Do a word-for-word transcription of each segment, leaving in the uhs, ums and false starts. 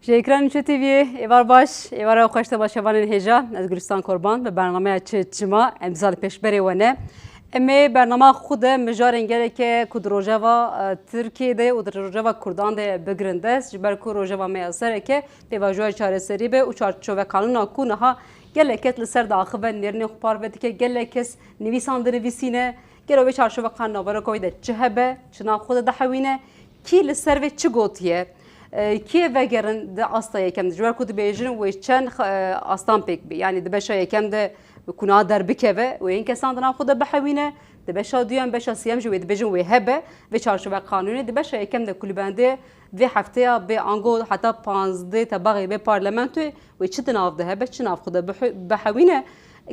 Ji ekranê Çê T V'yê êvar baş, êvara xweş temaşevanên hêja, ez Gulistan Korban bi bernameya Çi Çima em dîsa li pêşberê we ne. Em ê bernama xwe de mijarên geleke ku di rojeva, e, Tirkiyê de û di rojeva Kurdan de bigirin dest, ji ber ku rojeva me ya sereke pêvajoya çareserî be û çarçove qanûna ku niha gelek kes li ser diaxive, nêrînê xwe parve dike, gelek kes nivîsan dinivîsîne, gelo wê çarçove qanûna, baroka wê de çi hebe, çi nav xwe de dihewîne, kî li ser vê çi gotiye, e, kê vegerin di asta yekem de. Ji ber ku dibêjin wê çend, e, astan pêk bê. Yanî di beşa yekem de ku niha derbikeve, wê hin kesan di nav xwe de bihewîne, di beşa duyan, beşa siyem jî wê dibêjin wê hebe, vê çarçove qanûnê, di beşa yekem de ku li bendê vê hefteya bê ango heta panzdeh tebaxê bê parlamentoyê, wê çi di nav de hebe, çi nav xwe de bihe-, bihewîne,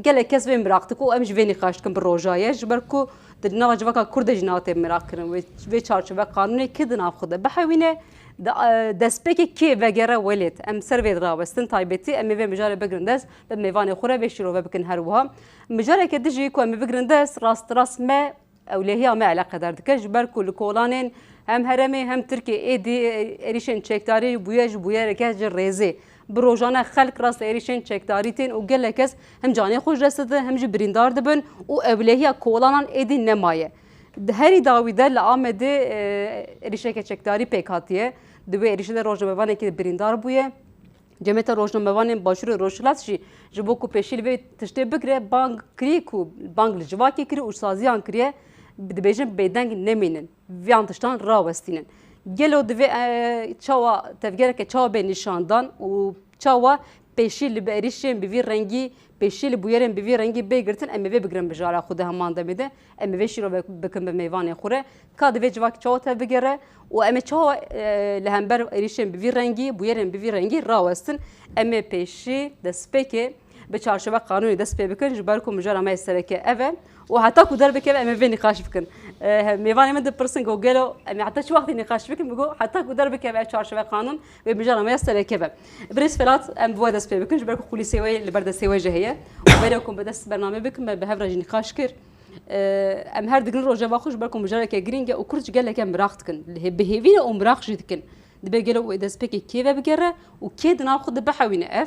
gelek kes vê miraq dikin û em ji vê nîqaş dikin bi rojaye, ji ber ku di nava civaka Kurd de jî nate miraq kirin. Wê, vê çarçove qanûnê kê di nav xwe de bihewîne, di, e, destpêkê kê vegere welêt. Em ser vê dirawestin, taybetî em ê vê mijarê bigirin dest, bi mêvanê xwe re vê şîrove bikin her wiha. Mijareke dijî ku em ê bigirin dest, rast rast me ewlehiya me eleqedar dike, ji ber ku li kolanên hem herêmê hem Tirkiyê êdî êrîşên çekdarî bûye ji bûyereke ji rêzê. Bi rojane xelk rast êrîşên çekdarî tên û gelek kes hem canê xwe ji dest didin hem jî birîndar dibin û ewlehiya kolanan êdî nemaye. Di herî dawî de li Amedê, e, êrîşeke çekdarî pêk hatiye. Di wê êrîşê de rojnamevanekî birîndar bûye. Cemeta rojnamevanên Başûrê Rojhilat jî ji bo ku pêşî li vê tiştê bigire, bang kirî ku bang li civakê kirî û saziyan kiriye, dibêjin bêdeng nemînin, viyan tiştan rawestînin. Gelo divê, e, çawa tevgereke çawa bê nîşandan û çawa pêşî li bi êrîşên bi vî rengî, pêşî li bûyerên bi vî rengî bê girtin, em ê vê bigirin bijara xwe di heman demê de. Em ê vê şîrove bikin bi mêvanê xwe re. Ka divê civak çawa tevbigere û em ê çawa, e, li hember êrîşên bi vî rengî, bûyerên bi vî rengî rawestin. Em ê pêşî destpêkê bi çarçove qanûnê dest pê bikin, ji ber ku mijara me yê sereke ev e û heta ku derbikeve em ê vê nîqaş bikin. E, he, mêvanê min dipirsin ku gelo em ê heta çi wextê nîqaş bikin, min got heta ku derbikeve ev çarçove qanûn, wê mijara me ya sereke be. Birêz Felat, em bi we dest pê bikin, ji ber ku kulîsê we li ber destê we jî heye û belê ku em bi dest bernamê bikin, me bi hev re jî nîqaş kir. Em her digrin rojeva xwe ji ber ku mijareke girîng e û Kurd ji geleke miraq dikin. Li hê-, bi hêvî ne û miraq jî dikin. Dibe gelo wê destpêkê kê ve bigere û kê di nav xwe de bihewîne ev?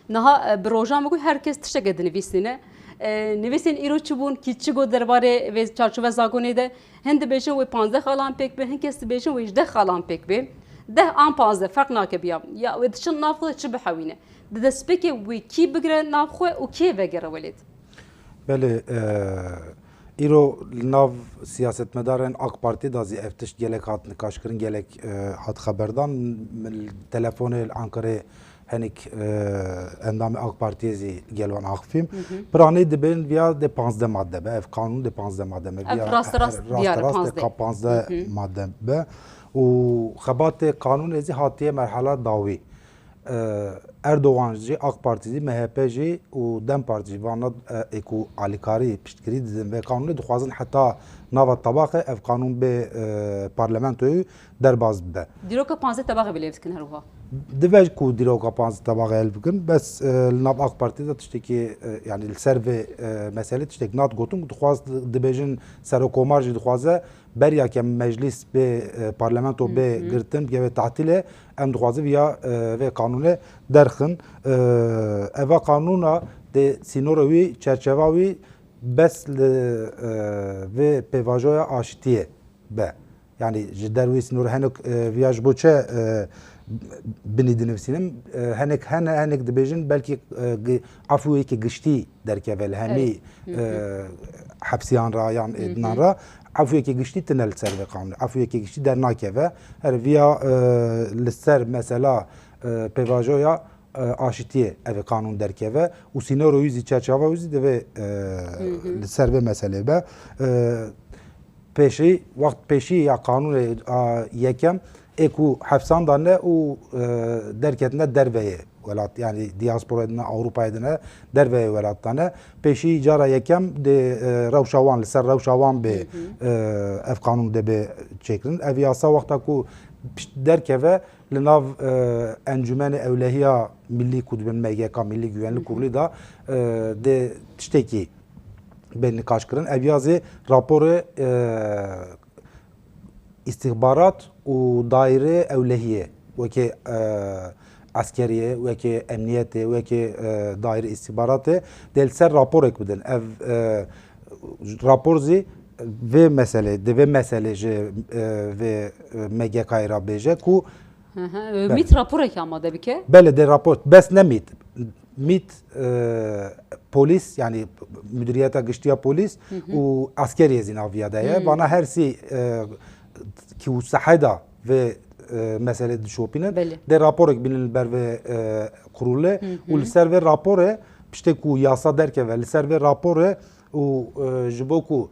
Niha, e, bi rojan ve ku her kes tişteke dinivîsîne. E, nivîsên îro çi bûn, kî çi got derbarê vê çarçove zagonê de? Hin dibêjin wê panzdeh xalan pêk be, hin kes dibêjin wê hejdeh xalan pêk be. Deh an panzdeh ferq nake bi ya. Ya wê diçin nav xwe de çi bihewîne? Di destpêkê wê kî bigire nav xwe û kê vegere welêt? Belê, e, îro li nav siyasetmedarên AK Partî de zî ev tişt gelek hat nikaşkirin, gelek, e, hat xeberdan. Min li telefonê li Ankarê hinek, e, endamê AK Partiyê zî gel wan axifîm. Hı hı. Piranî dibên viya dê panzdeh madde be, ev qanûn dê panzdeh madde be. Ev viya rast rast rast diyar e, rast e, panzdeh. Ka panzdeh Hı hı. madde be. Û xebatê qanûnê zî hatiye merhala dawî. E, Erdogan jî, AK Partî jî, MHP jî û DEM Partî jî vana, e, ê ku alîkarî, piştgirî didin vê qanûnê, dixwazin heta nava tebaxê ev qanûn bê, e, parlamentoyê derbas bibe. Dîroka panzdeh tebaxê bi lêv dikin her wiha. Dibe ku dîroka panzdeh tebaxê hel bikin, bes, e, li nav AK Partî de tiştekî, e, yanî li ser vê, e, meselê tiştek nat gotin, dixwaz dibêjin serokomar jî dixwaze beriya ke meclîs bê, e, parlamento bê Hı hı. girtin, bikeve tahtîlê, em dixwazin viya, e, vê qanûnê derxin. E, eva qanûna dê sînora wî, çerçeva wî bes li, e, vê pêvajoya aşitiyê be. Yanî ji dervî sînor hinek, e, viya ji bo çi, e, binî dinivîsînim? E, hinek hene, hinek dibêjin belkî, e, gi-, efûyekî giştî derkeve li hemî, Evet. Hı hı. e, hepsiyan ra yan Hı hı. êdinan ra. Efûyekî giştî tine li ser vê qanûnê. Efûyekî giştî dernakeve. Her viya, e, li ser mesela, e, pêvajoya, e, aşitiyê ev qanûn derkeve û sînoro wî zî, çerçeva wî zî divê, e, Hı hı. li ser vê meselê be. E, pêşî, wext pêşî ya qanûnê, a, yekem ê ku hepsan dane û, e, derketine derveyê welat, yanî diasporayê dine, Ewropayê dine, derveyê welat dane. Pêşî cara yekem dê, e, rewşa wan, li ser rewşa wan bê, Hı hı. e, ev qanûn dê bê çêkirin. Ev yasa wexta ku pişt derkeve, li nav, e, Encûmenê Ewlehiya Millî ku dibin M G K, Millî Güvenlik Hı hı. Kurulu da, e, dê tiştekî bê nikaş kirin. Ev ya zî raporê, e, îstîxbarat û daîrê ewlehiyê wekî, e, eskeriyê, wekî emniyetê, wekî, e, daîre îstîbaratê, dê li ser raporek bidin. Ev, e, rapor zî vê meselê, di vê meselê ji, e, vê, e, M G K'yê re bêje ku Hı hı. Belê. MÎT raporek amade bike? Belê, dê rapor, bes ne MÎT. MÎT, e, polîs, yani Müdüriyeta Giştiya Polîs Hı hı. û eskeriyê zî naviya de ye. Hı. Vana her sî, e, ki û seheda vê, e, meselê dişopînin. Belê. Dê raporek bînin li ber vê, e, kurulê Hı hı. û li ser vê raporê piştê ku yasa derkeve, li ser vê raporê û, e, ji bo ku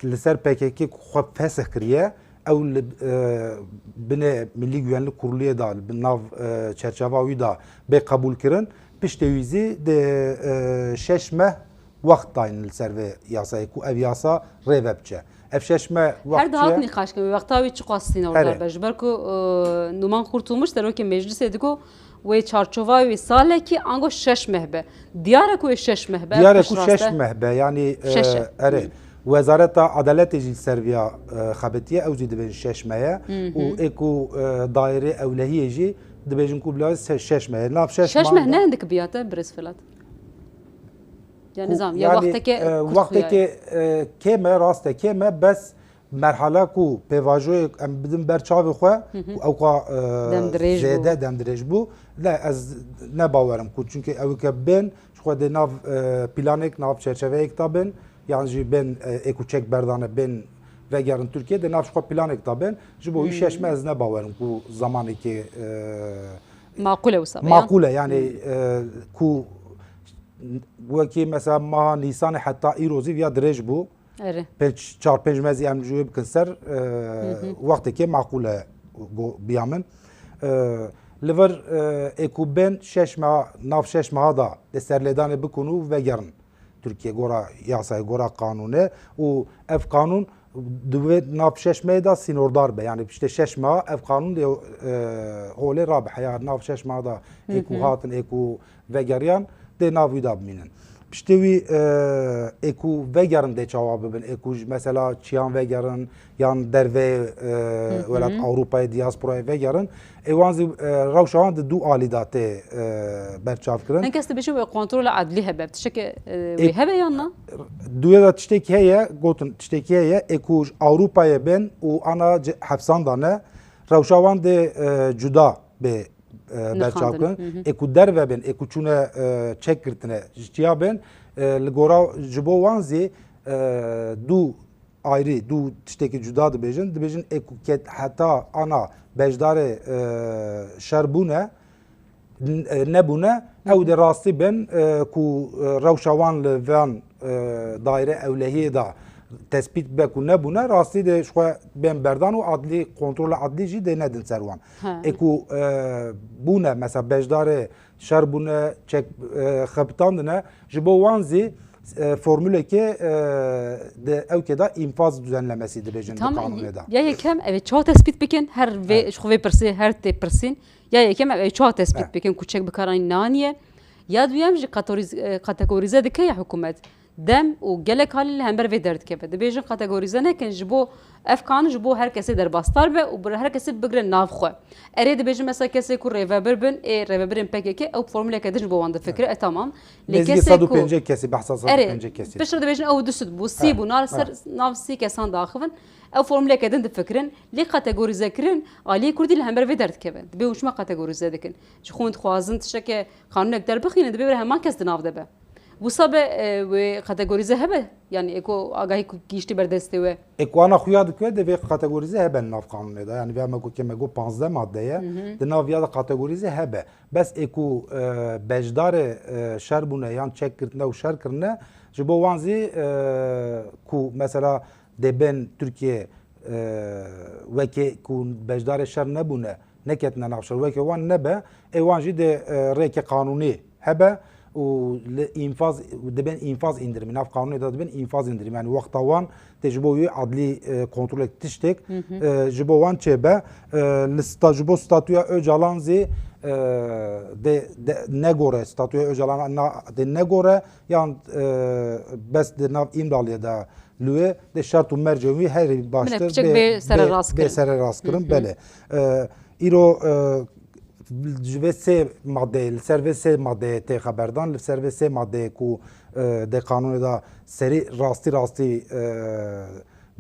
li ser P K K ku xwe fesih kiriye, ew li, e, binê Milli Güvenlik Kuruluyê de, li bin nav, e, çerçeva wî de bê qebûlkirin, piştê wî zî dê, e, şeş meh wext dayîn li ser vê yasayê ku ev yasa rê ve biçe. Ev şeş meh wext Her dihat çi ye? Nîqaş kirin, wexta wî çiqas sînordar Erê. Be. Ji ber ku, e, Numan Kurtulmuş serokê meclisê digo, wê çarçova wê salekî ango şeş meh be. Diyar e ku wê şeş meh be, ev Diyar e ku piştrast şeş e. Meh be, yani, e, Şeş e. Erê. Hı. Wezareta Edaletê jî li ser viya, e, xebitiye, ew jî dibêjin şeş meh ye. Hı hı. Û ê ku, e, daîrê ewlehiyê jî dibêjin ku bila se-, şeş meh ye. Nav şeş Şeş meh meh de ne hindik biya te, Birêz Filat? Ya Ku, nizam, ya yani, wexteke e, kurt wexteke, xuya ye. E, kêm e, rast e, kêm e, bes merhala ku pêvajoyek em bidin ber çavê xwe, Hı hı. ku ewka, e, Dem dirêj bû. Zêde dem dirêj bû. Ne, ez ne bawerim ku, çünkü ew ke bên, ji xwe dê nav, e, planek, nav çerçeveyek de bên, yan jî bên, e, ê ku çek berdane bên vegerin Tirkiye, dê nav ji xwe planek de bên. Ji bo wî Hmm. şeş meh ez ne bawerim ku zamanekê, e, Maqûl e wisa be, ya? Maqûl e, yani, Hmm. e, ku wekî mesela maha Nîsanê heta îro zî viya dirêj bû. Erê. Pênc, çar pênc meh zî em ji wê bikin ser, e, Hı hı. wextekê maqûl e go-, biya min. E, li vir, e, ê ku bên şeş meha, nav şeş meha da dê serlêdanê bikin û vegerin Tirkiye gora yasayê, gora qanûnê û ev qanûn di wê nav şeş mehê de sînordar be. Yani piştê şeş meha ev qanûn dê, e, holê rabe. Heya nav şeş meha da ê ku Hı hı. hatin, ê ku vegeriyan dê nav wî de bimînin. Piştê wî, e, ê ku vegerin dê çawa bibin, ê ku ji mesela çiyan vegerin, yan derveyê, e, Hı hı. welat Ewropayê, diasporayê vegerin, ê wan zî, e, rewşa wan di du alî de tê, e, berçavkirin. Hin kes dibêjin wê kontrola edlî hebe, tiştekê, e, wê Ê, hebe yan na? Di wê de tiştekî heye, gotin tiştekî heye, ê ku ji Ewropayê bên û ana ci-, hepsan de ne, rewşa wan dê, e, cuda bê, e, Nirxandin. Berçavkirin. Hı hı. Ê ku derve bên, ê ku çûne, e, çek girtine ji çiya bên, e, li gora ji bo wan zî, e, du ayrî, du tiştekî cuda dibêjin. Dibêjin ê ku ket heta ana beşdarê, e, şer bûne, n-, e, nebûne, Hı hı. ew dê rastî bin, e, ku, e, rewşa wan li van, e, daîre ewlehiyê de tespît be ku nebûne, rastî dê ji xwe bên berdan û adlî, kontrola adlî jî dê nedin ser wan. He. Ê ku, e, bûne, mesela beşdarê şer bûne, çek, e, xebitandine, ji bo wan zî, e, formulekê, e, di ewkê de înfaz düzenlemesi dibêjin di Tamam, qanûnê de. Ya yekem, ev ê çawa tespît bikin, her vê, Evet. ji xwe vê pirsê, her tê pirsîn, ya yekem ev ê çawa tespît Evet. bikin, ku çek bikaranîn naniye. Ya duyem jî kategoriz-, e, kategorize dike ya hikûmet. Dem û gelek halî li hember vê derdikeve. Dibêjin kategorize nekin, ji bo ev kanûn ji bo her kesê derbasdar be û bi her kesê bigire nav xwe. Erê dibêjin mesela kesê ku rêvebir bin, ê rêvebirên P K K ew formuleke din ji bo wan difikire, Evet. e tamam. Lê Nêzîkî kesê ku sed û pêncî kesî, behsa Erê, sed û pêncî kesî. piştre dibêjin ew du sed bû, sî Evet. bû, nar ser Evet. nav sî kesan daxivin. Ew formuleke din difikirin. Lê kategorize kirin, aliyê kurdî li hember vê derdikeve. Dibê hûn çima kategorize dikin? Ji xwe hûn dixwazin tişteke qanûnek derbixînin, dibê were heman kes di nav de be. Wisa be, e, wê kategorîze hebe? Yanî ê ku agahî ku gihîştî ber destê we? Ê ku ana xuya dike, divê kategorîze hebe nav qanûnê de. Yanî vê me ku ke me got panzdeh madde ye, Hı hı. di nav ya de kategorîze hebe. Bes ê ku, e, beşdarê, e, şer bûne yan çek kirtine û şer kirine, ji bo wan zî, e, ku mesela dê bên Tirkiye, e, wekê ku beşdarê şer nebûne, neketine nav şer, weke wan nebe, ê wan jî dê, e, rêke qanûnî hebe û li înfaz, dibên înfaz îndirimî, nav qanûnê de dibên înfaz îndirimî. Yanî wexta wan tê ji bo wî adlî, e, kontrolek tiştek, Hı hı. e, ji bo wan çêbe, e, li sta-, ji bo statûya Ocalan zî, e, dê, dê negore, statûya Ocalan na, dê negore, yan, e, bes di nav Îmraliyê de li wê dê şert û mercên wî herî baştir Minik piçek bê, bê sererast bê, bê kirin. sererast kirin, Hı hı. belê. E, Îro, e, ji vê sê madeyê, li ser vê sê madeyê tê xeberdan, li ser vê sê madeyê ku, e, dê qanûnê de serî rastî rastî, e,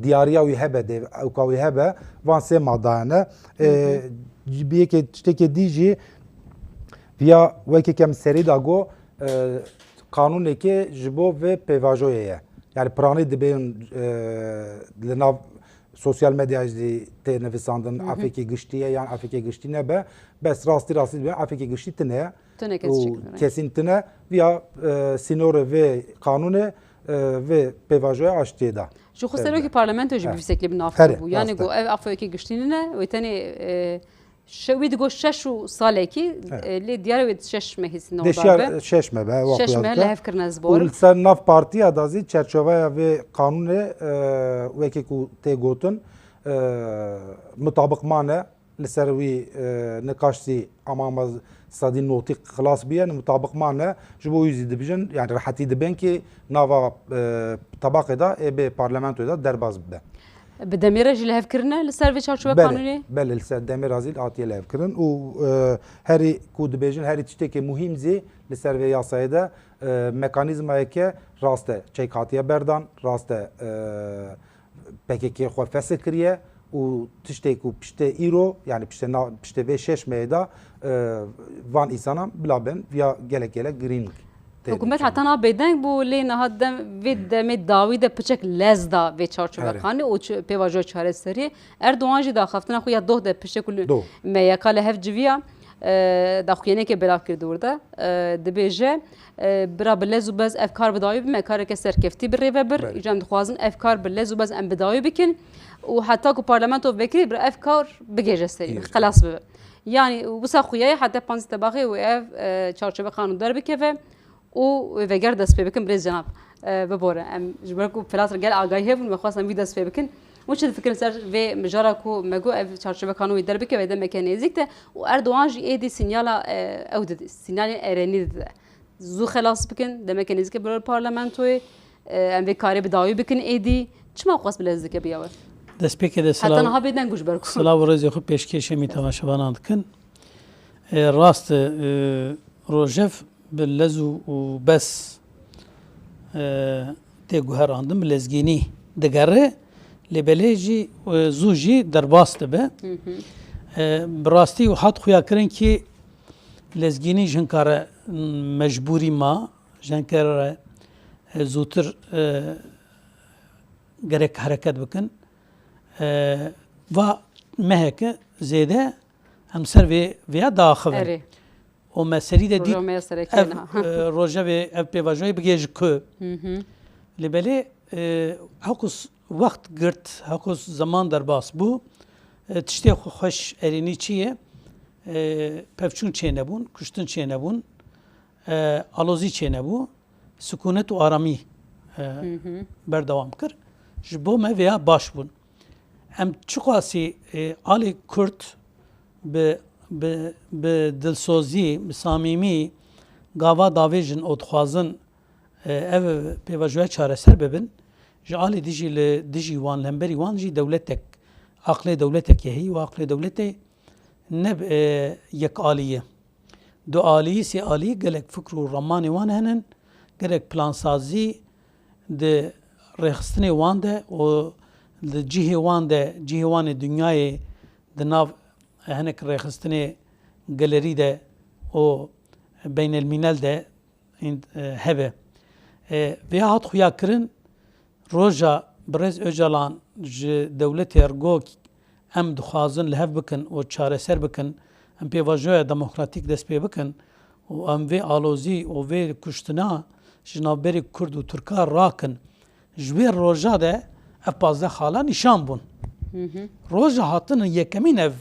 diyariya wî hebe, dê ewka wî hebe, van sê madeyan e. E, Hı hı. Bi yekê tiştekê dî jî viya wekî ke min serî da got, e, qanûnekê ji bo vê pêvajoyê ye. Yani piranî dibên, e, li nav sosyal medyayê jî tê nivisandin, Hı hı. Efekê giştî ye yan efekê giştî nebe. Bes rastî rastî dibên efekê giştî tune ye. Tune kes û çêkirine. Kesîn tune. Viya, e, sînorê vê qanûnê, e, vê pêvajoya aştiyê da. Ji xwe serokê parlamento jî bi vî seklê bi nav bû. Yani rast e. Got ev afekê giştî nîne, wê tenê, e, şe-, wî digot şeş û salekî, Evet. e, lê diyar e wê şeş mehî sînor darbe. Dê şiyar şeş me be, wek Şeş meh li hev kirine ez bawerim. Û li ser nav partiya da zî çerçoveya vê qanûnê, e, wekî ku tê gotin, e, mutabiq mane. Li ser wî, e, nikaş zî amama sedî notî xilas bûye, mutabiq mane. Ji bo wî zî dibêjin, yani rehetî dibên ki nava, e, tebaqê de ê bê parlamentoyê de derbas bibe. Bi demê re jî li hev kirine li ser vê çarçoveya qanûnê? Belê, li ser demê re zî hatiye li hev kirin û, e, herî ku dibêjin, herî tiştekê muhîm zî li ser vê yasayê de, e, mekanîzmayeke rast e çêk hatiye berdan, rast e, e, P K K xwe fesih kiriye û tiştê ku piştê îro, yani piştê na-, piştê vê şeş mehê de, e, van însanan bila bin, viya gelek gelek girîng tê Hikûmet dîtin. Heta niha bêdeng bû, lê niha dem, vê demê dawî de piçek lez da vê çarçoveya Erê. qanûnê û çi-, pêvajoya çareseriyê. Erdogan jî daxaftina xwe ya doh de piştê ku li Doh. M Y K li hev civiya, e, daxuyaniyeke belav kir di wir de, e, dibêje, e, bira bi lez û bez ev kar bi dawî bime, kareke serkeftî bi rê ve bir. Belê. Îcar em dixwazin ev kar bi lez û bez em bi dawî bikin û heta ku parlamento vekirî bir ev kar bigêje serî, Î. xelas bibe. Yani wisa xuya ye heta panzdeh tebaxê û ev, e, çarçoveya qanûn derbikeve û veger dest pê bikin birêz cenab. E, bibore, em ji ber ku Filat re gel agahî hebûn, me xwest em wî dest pê bikin. Hûn çi difikirin ser vê mijara ku me got ev çarçoveya qanûnê derbikeve demeke nêzîk de û Erdogan jî êdî sînyala, e, ew dide, sînyalên erenî dide. Zû xelas bikin, demeke nêzîk e biro parlamentoyê, e, em vê karê bi dawî bikin êdî. Çima xwest bi lez dike biya we? Destpêkê de Heta silav, niha bêdeng bû ji ber ku silav û rêzê xwe pêşkêşê mî temaşevanan dikin. E, rast e, e, Rojev bi lez û, û bes, e, tê guherandin, bi lezgînî digere, lê belê jî, e, zû jî derbas dibe. Hı hı. E, bi rastî û hat xuya kirin ki lezgînî ji hinkare mecbûrî ma, ji hinkare, e, zûtir, e, gerek hereket bikin. E, va meheke zêde em ser vê, vêya diaxivin. Erê. Û me serî de dît Roja me ya sereke ev, niha. e, rojevê, ev pêvajoyê bigê ji ku. Hı hı. Lê belê, e, heqûs wext girt, heqûs zeman derbas bû. E, tiştê xwe xweş erênî çi ye? E, pevçûn çênebûn, kuştin çênebûn, e, alozî çênebû, sikûnet û aramî, e, Hı hı. berdewam kir. Ji bo me vêya baş bûn. Em çiqasî, e, alî Kurd bi, bi, bi dilsozî, bi samîmî gava davêjin û dixwazin, e, ev pêvajoya çareser bibin, ji alî dijî li dijî wan, li hemberî wan jî dewletek, aqlê dewletekê heye û aqlê dewletê ne, e, yek alî ye. Du alî, sê alî gelek fikr û ramanê wan hene, gelek plansazî di rêxistinê wan de û di cihê wan de, cihê wan ê dinyayê di nav hinek rêxistinê gelerî de û beynelmînel de hebe. E, vêya hat xuya kirin, roja birêz Ocalan ji dewletê re got, em dixwazin li hev bikin û çareser bikin, em pêvajoya demokratîk dest pê bikin û em vê alozî û vê kuştina ji navberê Kurd û Tirka rakin. Ji wê roja de ev pazdeh xala nîşan bûn. Hı hı. Roja hatinin yekemîn ev,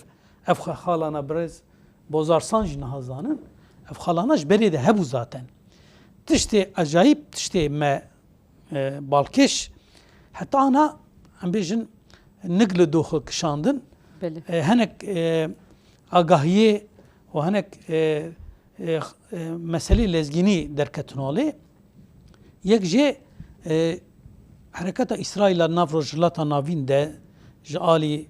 ev xalana birêz Bozarsan jî niha zanin. Ev xalana ji berê de hebû zaten. Tiştê ecayîb, tiştê me, e, balkêş, heta ana, em bêjin, nig li doxê kişandin. Belê. E, hinek, e, agahiyê û hinek, e, e, e, meselê lezgînî derketin holê. Yek jê, e, hereketa Îsraîla nav Rojhilata Navîn de ji alî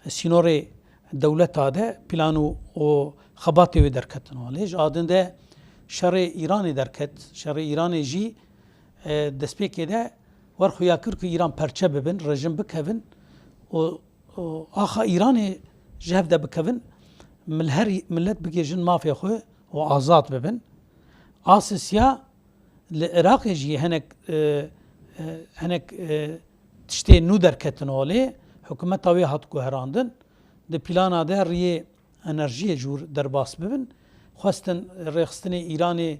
sînorê dewleta de plan û, û xebatê wê derketin holê. Ji adin de şerê Îranê derket. Şerê Îranê jî, e, destpêkê de wer xuya kir ku Îran perçe bibin, rejim bikevin û, û axa Îranê ji hev de bikevin, mil-, her millet bigihîjin mafê xwe û azad bibin. A sisiya li Iraqê jî hinek, e, e, hinek, e, tiştê nû derketin holê, hikûmeta wê hat guherandin. Di plana de riyê enerjiyê jûr derbas bibin. Xwestin rêxistinê Îranê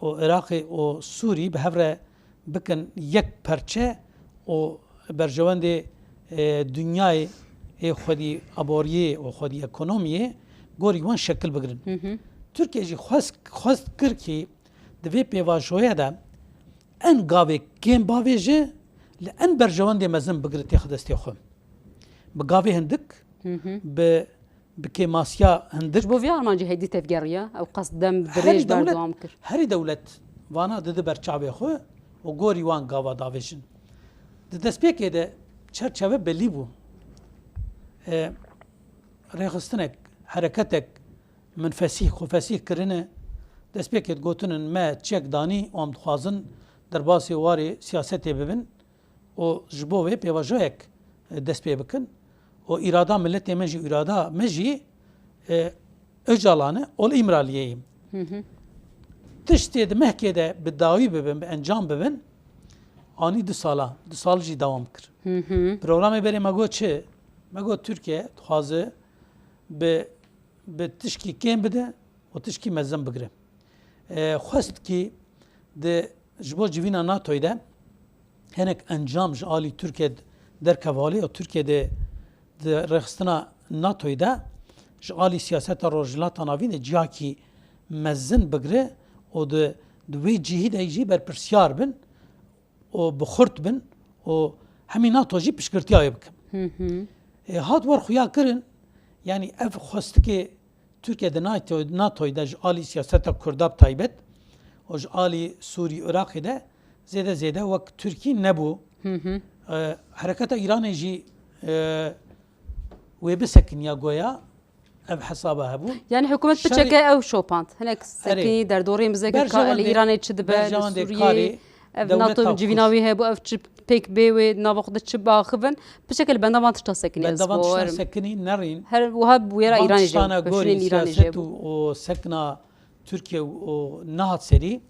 û Iraqê û Sûrî bi hev re bikin yek perçe û berjewendê, e, dinyayê ê xwedî aboriyê û xwedî ekonomiyê gorî wan şekil bigirin. Hı hı. Tirkiye jî xwest, xwest kir kî di vê pêvajoyê de en gavê kêm bavêje, li en berjewendê mezin bigire têxe destê xwe. Bi gavê hindik, Hı hı. bi, bi kêmasiya hindik. Ji bo vê armancê hêdî tevgeriya, ew qas dem Herî dirêj dewlet, berdewam kir. Herî dewlet vana didi ber çavê xwe û gorî wan gava davêjin. Di destpêkê de çerçeve belî bû. E, rêxistinek, hereketek, min fesîh, xwe fesîh kirine, destpêkê digotin me çek danî û em dixwazin derbasê warê siyasetê bibin û ji bo vê pêvajoyek, e, dest pê bikin û îrada miletê me jî, îrada me jî, e, Ocalan e, ol Îmraliyê ye. Hı hı. Tiştê di mehkê de bi dawî bibin, bi encam bibin, anî du sala, du sal jî dewam kir. Hı hı. Programê berê me got çi? Me got Tirkiye dixwaze bi bi tişkî kêm bide û tişkî mezin bigire. E, xwest kî di, ji bo civîna NATOyê de hinek encam ji alî Tirkiye derkeve holê û Tirkiye di, di rêxistina NATOyê de ji alî siyaseta Rojhilata Navîn de cihakî mezin bigire û di, di wê cihî de jî berpirsiyar bin û bi xurt bin û hemî NATO jî piştgirtiya wê bikin. Hı hı. E, hat wer xuya kirin, yanî ev xwestikê Tirkiye di NATO, NATOyê de ji alî siyaseta Kurda bi taybet û ji alî Sûrî, Iraqê de zêde zêde wek Tirkî nebû. Hı hı. E, hereketa Îranê jî, e, wê bisekiniya goya ev hesaba hebûn. Yani hikûmet Şerê piçeke ew şopand. Hinek Erê. sekinî derdorê mizeke ka li Berjewendê, Îranê çi dibe, li berjewendê Sûriyeyê karê ev dewleta NATO civîna Kurd. wî hebû, ev çi pêk bê wê, nava xwe de çi biaxivin. Piçeke li benda van tişta sekinî ez Benda van tişta bawerim. sekinî nerîn. Her wiha bûyera Van Îranê jî, tiştana gorî pêşînên Îranê jî siyaset hebû. û, û sekna Tirkiye û nehat serî.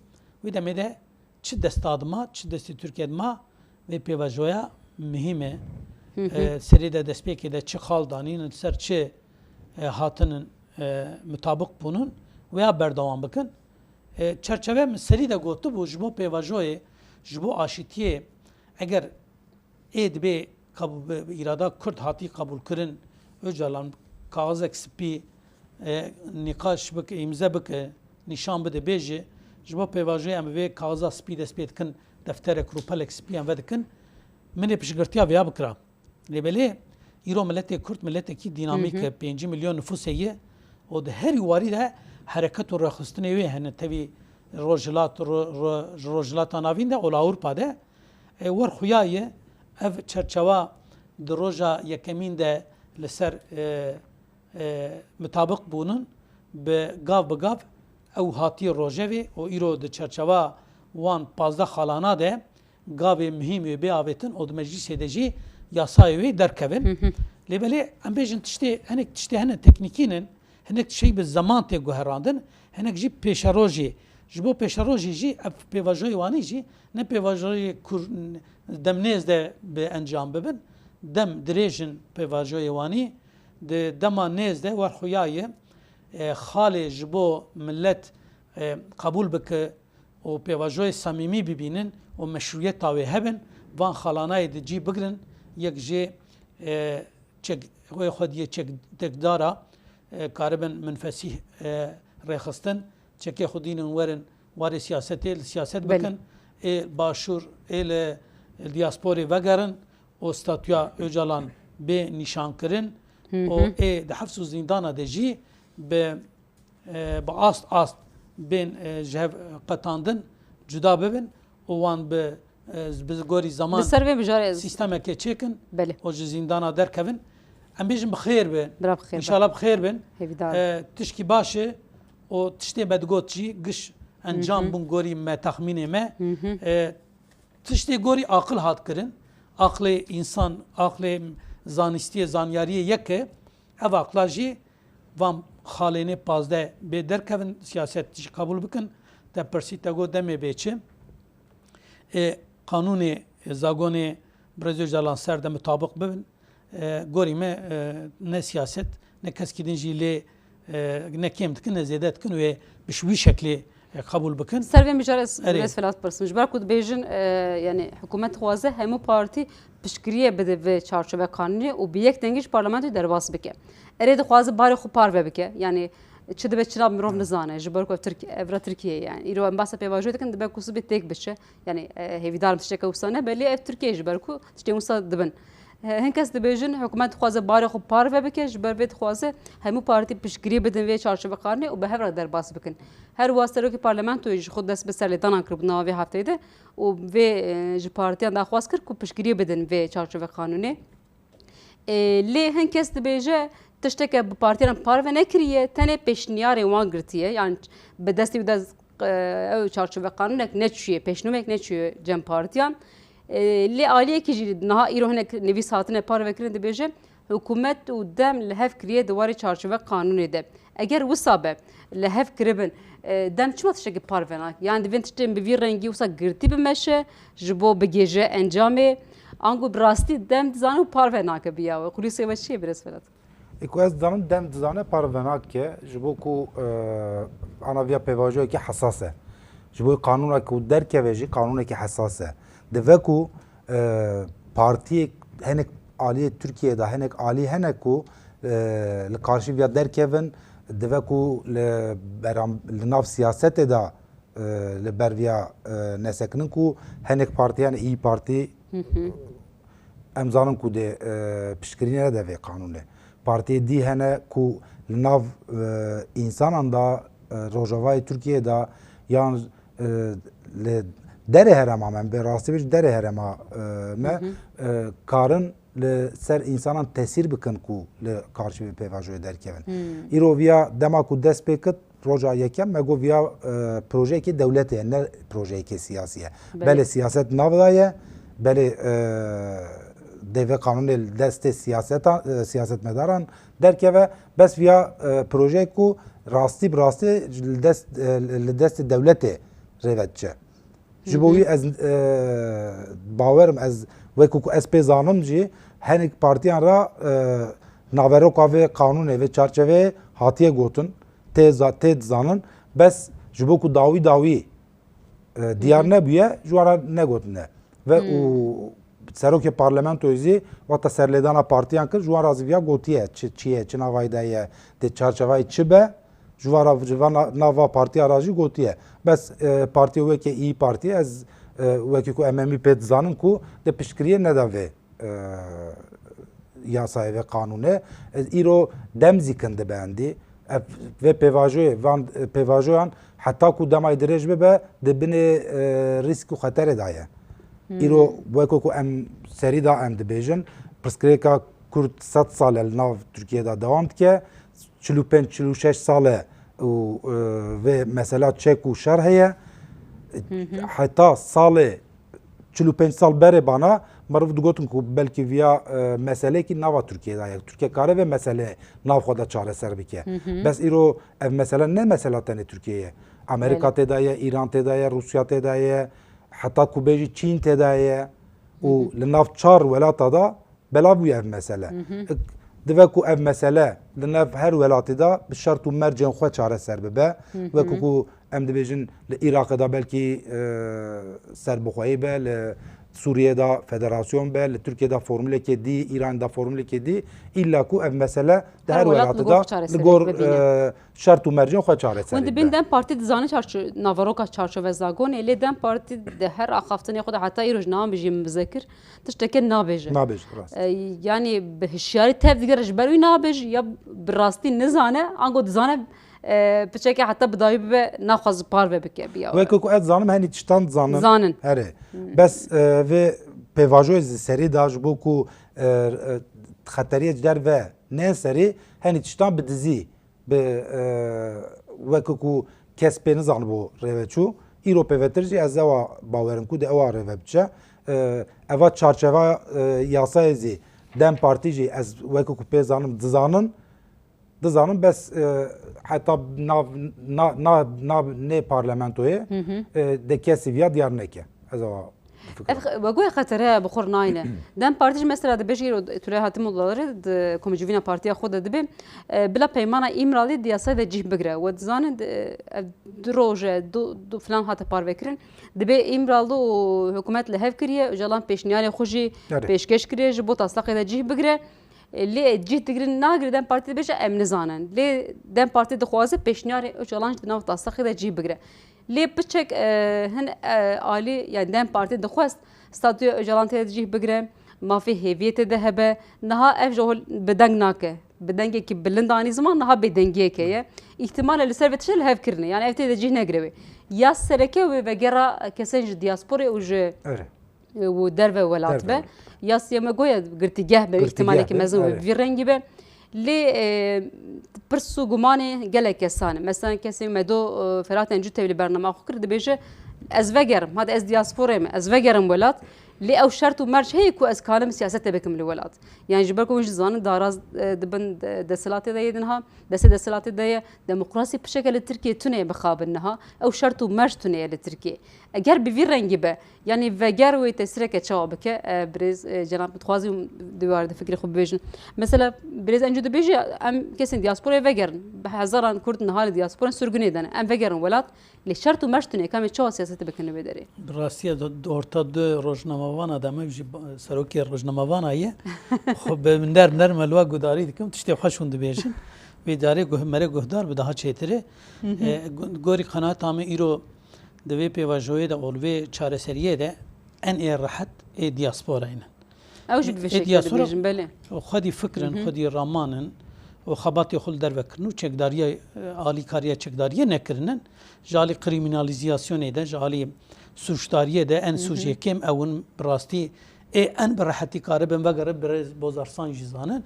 Wî demê de çi desta dima, çi destê Tirkiye dima, vê pêvajoya muhîm e. Hı hı. E, serê de destpêkê de çi xal danîn, ser çi, e, hatinin, e, mutabiq bûnin, wêya berdewam bikin. E, çerçeve min serî de gotibû, ji bo pêvajoyê, ji bo aşîtiyê, eger ê dibê qebû-, bi, bi îrada Kurd hatî qebûlkirin, Ocalan kaxizek spî, e, nîqaş bike, îmze bike, nîşan bide, bêje, ji bo pêvajoyê em bi vê kaxiza spî dest pê dikin, defterek, rûpelek spî em vedikin, min ê piştgirtiya vêya bikira. Lê belê îro miletê Kurd miletekî dînamîk Hı hı. e, pêncî milyon nifûsê ye û di herî warî de hereket û rêxistinê wê hene tevî Rojhilat, ro-, ro-, ji Rojhilata Navîn de û li Ewropa de. E, wer xuya ye ev çerçewa di roja yekemîn de li ser, e, e, mitabiq bûnin, bi gav bi gav ew hatiye rojevê û îro di çerçewa wan pazdeh xalana de gavê muhîm wê bê avêtin û di meclîsê de jî yasayê wê derkevin. Hı hı. Lê belê em bêjin tiştê, hinek tiştê hene teknîkî nin, hinek tiştê bi zeman tê guherandin, hinek jî pêşerojê. Ji bo pêşerojê jî ev pêvajoyê wanî jî ne pêvajoyê kur demnêz de bi encam bibin. Dem dirêj in pêvajoyê wanî. Di dema nêz de wer xuya ye, e, xalê ji bo millet, e, qebûl bike û pêvajoyê samîmî bibînin û meşrûyeta wê hebin, van xalanayê di cî bigrin, yek jê, e, çek, wê xwediyê çek, çekdara, e, karibin min fesîh, e, rêxistin, çekê xwe dînin werin warê siyasetê, li siyaset Belê. bikin, ê başûr, ê li diasporê vegerin û statûya Ocalan bê nîşankirin Hı û hı. ê di hefs û zîndana de jî bi, e, bi ast ast bên, e, ji hev qetandin, cuda bibin û wan bi, e, bi gorî zeman Li ser vê mijarê ez sîstemekê çêkin Belê. û ji zîndana derkevin. Em bêjin bi xêr be. Bira bi xêr be. Înşallah bi xêr bin. Hêvîdar. E, tişkî baş e û tiştê me digot jî giş encam bûn gorî me, texmînê me. E, tiştê gorî aqil hat kirin. Aqlê însan, aqlê zanistiyê, zanyariyê yek e. Ev aqla jî van xalênê pazdeh bê derkevin, siyaset jî qebûl bikin. Te pirsî, te got demê bê çi? E, qanûnê, e, zagonê Birêz Ocalan ser de mutabiq bibin. E, gorî me, e, ne siyaset, ne keskî din jî lê, e, ne kêm dikin, ne zêde dikin, wê bi ş-, wî şeklê, e, qebûl bikin. Ser vê mijarê ez Erê. Birêz Felat pirsim. Ji ber ku dibêjin, e, yani hikûmet dixwaze hemû partî piştgiriyê bide vê çarçove qanûnê û bi yek dengî ji parlamentoyê derbas bike. Erê dixwaze barê xwe parve bike. Yani çi dibe çi nabe mirov nizane. Ji ber ku ev Tirk-, ev re Tirkiye ye yani. Îro em behsa pêvajoyê dikin, dibe ku sibê têk biçe. Yani, e, hêvîdar im tişteke wisa nebe, lê ev Tirkiye ji ber ku tiştên wisa dibin. E, hin kes dibêjin, hikûmet dixwaze barê xwe parve bike, ji ber vê dixwaze hemû partî piştgirî bidin vê çarçove qanûnê û bi hev re derbas bikin. Her wiha serokê parlamentoyê ji xwe dest bi serlêdanan kiribû nava vê hefteyê de û vê, e, ji partiyan daxwaz kir ku piştgirî bidin vê çarçove qanûnê. E, lê hin kes dibêje, tişteke bi partiyan parve nekiriye, tenê pêşniyarên wan girtiye. Yani bi destê wî de, e, ew çarçove qanûnek neçûye, pêşnûmek neçûye cem partiyan. E, lê aliyekî jî niha îro hinek nivîs hatine parvekirin, dibêje, hikûmet û dem li hev kiriye di warê çarçove qanûnê de. Eger wisa be, li hev kiribin, e, dem çima tiştekî parve nake? Yani divên tiştên bi vî rengî wisa girtî bimeşe, ji bo bigêje encamê, ango bi rastî dem dizane û parve nake bi ya we. Xulîsê we çi ye, Birêz Felat? Ê ku ez dizanim, dem dizane, parve nake, ji bo ku, e, ana viya pêvajoyekî hesas e. Ji bo qanûna ku derkeve jî qanûnekî hesas e. Dibe ku, e, partiyek hinek aliyê Tirkiyeyê de, hinek alî hene ku, e, li karşî viya derkevin, dibe ku li beram-, li nav siyasetê de, e, li ber viya, e, nesekinin ku hinek partiyan, İYİ Partî, em zanin ku dê, e, piştgirî nede vê qanûnê. Partiyê dî hene ku li nav, e, însanan de, e, rojavayê Tirkiyeyê de yan, e, li derê herêma me, bi rastî bêjim derê herêma, e, me, e, karin li ser însanan tesîr bikin ku li karşî vê pêvajoyê derkevin. Îro viya dema ku dest pê kit, roja yekem me got viya, e, projeyekê dewletê ye, ne projeyekê siyasî ye. Belê. Belê siyaset nav de ye, belê, e, dê vê qanûnê li destê siyaseta-, e, siyasetmedaran derkeve, bes viya, e, projeyek ku rastî bi rastî li dest, e, li destê dewletê rê ve diçe. Ji bo wî ez, e, bawer im, ez wekî ku ez pê zanim jî, hinek partiyan re, e, naveroka vê qanûnê, vê çarçeveyê hatiye gotin, tê za-, tê dizanin, bes ji bo ku dawî dawî, e, diyar nebûye, ji wan re negotine. Ve û serokê parlamentoyê zî wexta serlêdana partiyan kir, ji wan re zî viya gotiye, çi, çi ye, çi navayî de ye, di çarçevayê çi be, ji van re, ji van na-, nava partiya re jî gotiye. Bes, e, partiyê weke İYİ Partî, ez, e, wekî ku em hemî pê dizanin ku dê piştgiriyê neda vê, e, yasayê, vê qanûnê. E, îro dem zî kin dibe endî. Ev, vê pêvajoyê, van, e, pêvajoyan heta ku demayê dirêj bibe, di binê, e, rîsk û xeterê de ye. Îro weko ku em serî de em dibêjin, pirsgirêka Kurd sed sal e li nav Tirkiyê de dewam dike. Çil û pênc, çil û şeş sal e û, e, vê mesela çek û şer heye. Heta salê çil û pênc sal berê bana, meriv digotin ku belkî viya, e, meselekî nava Tirkiyê de ye. Tirkiye kare vê meseleyê nav xwe de çareser bike. Bes îro ev mesele ne mesela tenê Tirkiyeyê ye. Amerîka Belê. Tê de ye, Îran tê de ye, Rûsya tê de ye, heta ku bêjî Çîn tê de ye. Û li nav çar welata de belav bûye ev mesele. Dibe ku ev mesele li nav her welatê de bi şert û mercên xwe çareser bibe. Wekî ku em dibêjin li Iraqê de belkî, e, serbixweyî be, li Sûriyê de federasyon be, li Tirkiyê de formulekê dî, Îran de formulekê dî, îlla ku ev mesele di Her her welat li welatê gor de xwe çareseriyek li gor, bibîne. E, şert û mercên xwe çareserî Hûn dibin bibe. DEM Partî dizane çarço-, naveroka çarçove zagonê, lê DEM Partî di her axaftinê xwe de heta îro ji nava min jî min bize kir, tişteke nabêje. Nabêje, rast. E, yanî bi hişyarî tev digere ji ber wî nabêje ya bi rastî nizane, ango dizane, e, piçeke heta bi dawî bibe naxwaze parve bike biya. Weke ku ez zanim henî tiştan zanin. Zanin. Herê. Bes, e, vê pêvajoyê zî serî da ji bo ku, e, e, xeteriyê ji derve neyên serê, henî tiştan bi dizî, bi, e, weke ku kes pê nizanibo rê ve çû. Îro pêvetir jî ez ewa bawerim ku di ewa rê ve biçe. E, eva çarçeva, e, yasayê zî DEM Partî jî ez weke ku pê zanim dizanin, dizanin bes, e, heta nav, na, na, nav nê parlamentoyê, e, de kesî viya diyar neke. Ez ewa Ev bifikirim. Xe-, we goya xetere bi xwe nayne. DEM Partî jî mesela dibêje îro tu lê hatî odalarê di komcivîna partiya xwe de dibê, e, bila peymana Îmralî di yasayê de cih bigire. We dizanin, e, ev du roj e, du, du filan hate parvekirin. Dibê Îmralı û hikûmet li hev kiriye, Ocalan pêşniyarê xwe jî Erê. pêşkêş kiriye ji bo taslaqê de cih bigire. E, lê cih digirin nagire, DEM Partî dibêje em nizanin. Lê DEM Partî dixwaze pêşniyarê Ocalan jî di nav taslaqê de cih bigire. Lê piçek, e, hin, e, alî, yani DEM Partî dixwest statûya Ocalan tê de cih bigire, mafê hêviyê tê de hebe. Niha ev ji hol bi deng nake. Bi dengekî bilind anî ziman, niha bêdengiyeke ye. Îhtimal e li ser vê tiştê li hev kirine. Yani ev tê de cih negire wê. Ya sereke wê vegera kesên ji diasporê û ji Erê. û derve welat Derve be. welat. Ya siyeme goya girtîgeh be, Girtîgeh îhtimalekî be, mezin be, evet. Vî rengî be. Lê, e, pirs û gumanê gelek kesan e. Mesela kesê me do, e, Ferhat Encû tevlî bernama xwe kir, dibêje, ez vegerim, hadi ez diasporê me, ez vegerim welat. Lê ew şert û merc heye ku ez kanim siyasete bikim li welat. Yani ji ber ku hûn jî zanin daraz, e, dibin de-, desthilatê de yê dinha, destê desthilatê de ye, demokrasî pişeke li Tirkiye tune ye mixabin niha. Ew şert û merc tune ye li Tirkiye. Eger bi vî rengî be, yanî veger wê tesîreke çawa bike, e, birêz, e, cenab, dixwazî di wê de fikrê xwe bibêjin. Mesela birêz Encû dibêje, em kesên diasporayê vegerin. Bi hezaran Kurd niha li diasporên sirgûnê de ne. Em vegerin welat, lê şert û merc tune, ka em ê çawa siyasetê bikin li wê derê? Bi rastî ya di, di orta du rojnamevana de me jî ba-, serokê rojnamevana ye. Xwe bi minder ner me li we guhdarî dikim, tiştê xweş hûn dibêjin. Vê carê guh-, merê guhdar bi daha çêtir e. Hı hı. E, gu-, gorî qenaeta me îro Di vê pêvajoyê de û li vê çareseriyê de en ê rehet ê diasporayê ne. Ew jî bi vê Ê şeklê diaspora dibêjin, belê. Xwedî fikrin, Hı hı. xwedî ramanin û xebatê xwe li derve kirin û çekdariya, e, alîkariya çekdariyê nekirinin. Ji alî krîmînalîzasyonê de, ji alî sûcdariyê de en Hı hı. sûcê kêm ew in bi rastî Ê en bi rehetî karibin vegerin, birêz Bozarsan jî zanin.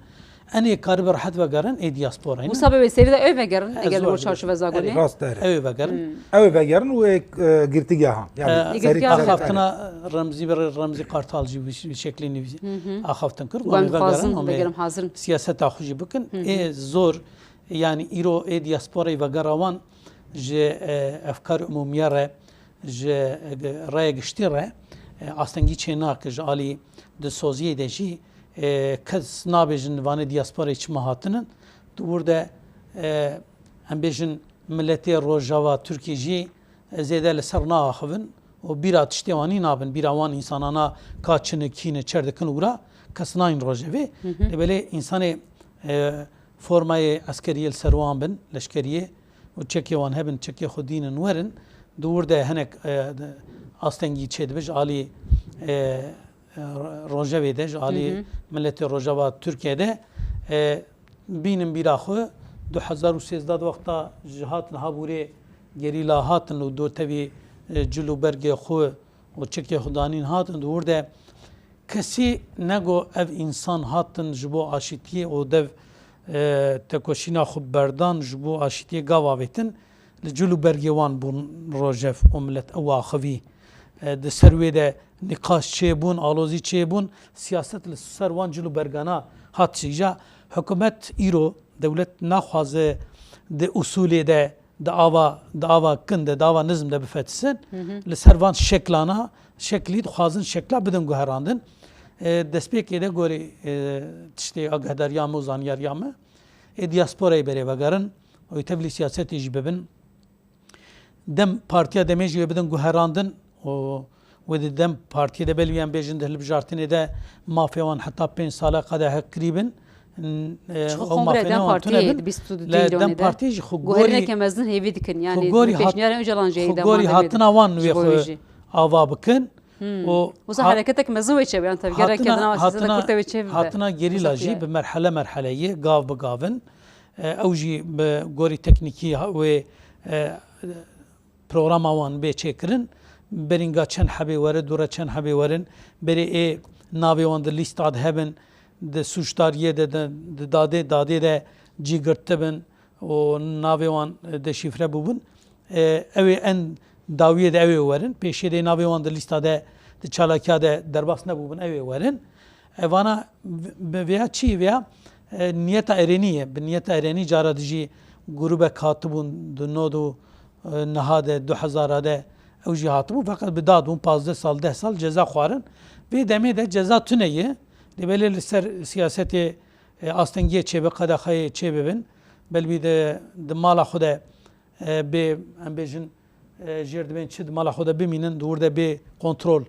En ê karibin rehet vegerin, ê diaspora ne. Wisa be wê serî de ew vegerin, Ez eger li zor gor çarçove zagonê. Rast e. Ew ê vegerin. Hmm. Ew ê vegerin û ê, e, girtîgehan. Yani Ê, serî girtîgehan vegerin. Axaftina Remzî, birêz Remzî Kartal jî bi, bi şeklî nivîsî Hı hı. axaftin kir. Wan Wan ê vegerin, xwazin, wan ê vegerin hazir in. Siyaseta xwe jî bikin. Hı hı. Ê zor, yani îro ê diasporayê vegera wan ji, e, efkar umûmiye re ji raya giştî re, e, astengî çê nake, ji alî dilsoziyê de jî, e, kes nabêjin vanê diasporayê çima hatinin. Di wir de, e, em bêjin miletê Rojava Tirkî jî, e, zêde li ser naaxivin û bîra tiştê wanî nabin, bîra wan însanana ka çi ne, kî ne, çer dikin û wira kes nayên rojevê. Hı hı. Lê belê însanê, e, formayê eskeriyê li ser wan bin, leşkeriyê û çekê wan hebin, çekê xwe dînin werin, di wir de hinek, e, de, astengî çêdibe ji alî, e, e, rojevê de, ji alî Hı hı. miletê Rojava Tirkiye de, e, bînin bîra xwe, du hezar û sêzdeh de wexta ji hatin habûrê gerîla hatin û do tevî, e, cil û bergê xwe û çekê xwe danîn hatin, di wir de Kesî nego ev însan hatin ji bo aşîtiyê û dev, e, tekoşîna xwe berdan ji bo aşîtiyê gav avêtin, li cil û bergê wan bûn rojev û milet ew axivî. E, di ser wê de nîqaş çêbûn, alozî çêbûn, siyaset li ser wan cil û bergana hat çêja. Hikûmet îro, dewlet naxwaze di usûlê de di ava, di ava kin de, di ava nizm de bifetisin. Hı hı. Li ser van şeklana, şeklî dixwazin şekla bidin guherandin. E, destpêkê de gorî, e, tiştê agehdariya me û zanyariya me, ê diasporayê berê vegerin û ê tevlî siyasetê jî bibin. Dem, partiya demê jî wê bidin guherandin û wê di dem partiyê de belê em bêjin di hilbijartinê de mafê wan heta pênc sala qede hek kirîbin. N-, e, Çi ew kongre mafê dem wan partiyê tune bin. Di bîst û du Le Teyranê dem de partiyê jî xwe guherîneke gorî, mezin hêvî dikin. Yanî xwe gorî hat-, pêşniyarên Ocalan jî xwe heyda gorî made hatina wan wê xwe ava bikin. Hmm. Û Wisa hat-, hereketek mezin wê çêbe, yan tevgereke hatina, di nav siyaseta hatina, kurte wê çêbibe. Hatina gerîla Wisa jî ye. Bi merhele merhele ye, gav bi gav in. E, ew jî bi gorî teknîkî ha-, wê, e, programa wan bê çêkirin. Berînga çend hebê were, dûre çend hebê werin, berê ê navê wan di lîsta de hebin, di sûcdariyê de, di, di dadê, dadê de cî girtibin û navê wan deşîfre bûbin. E, ew ê en dawiyê de ew ê werin, pêşiyê de navê wan di lîsta de, di çalakiya de derbas nebûbin, ew ê werin. E, vana bi vêya çi vêya, e, niyeta erênî ye. Bi niyeta erênî cara dijî grûbek hatibûn di nod û, e, niha de, du hezara de ew jî hatibûn. Feqet bi dad bûn, pazdeh sal, deh sal ceza xwarin. Vê demê de ceza tune ye. Lê belê li ser siyasetê, e, astengiyê çêbe, qedexeyê çêbibin. Belbî de di mala xwe de, e, bê, em bêjin, e, jêr dibên çi di mala xwe de bimînin, di wir de bê kontrol,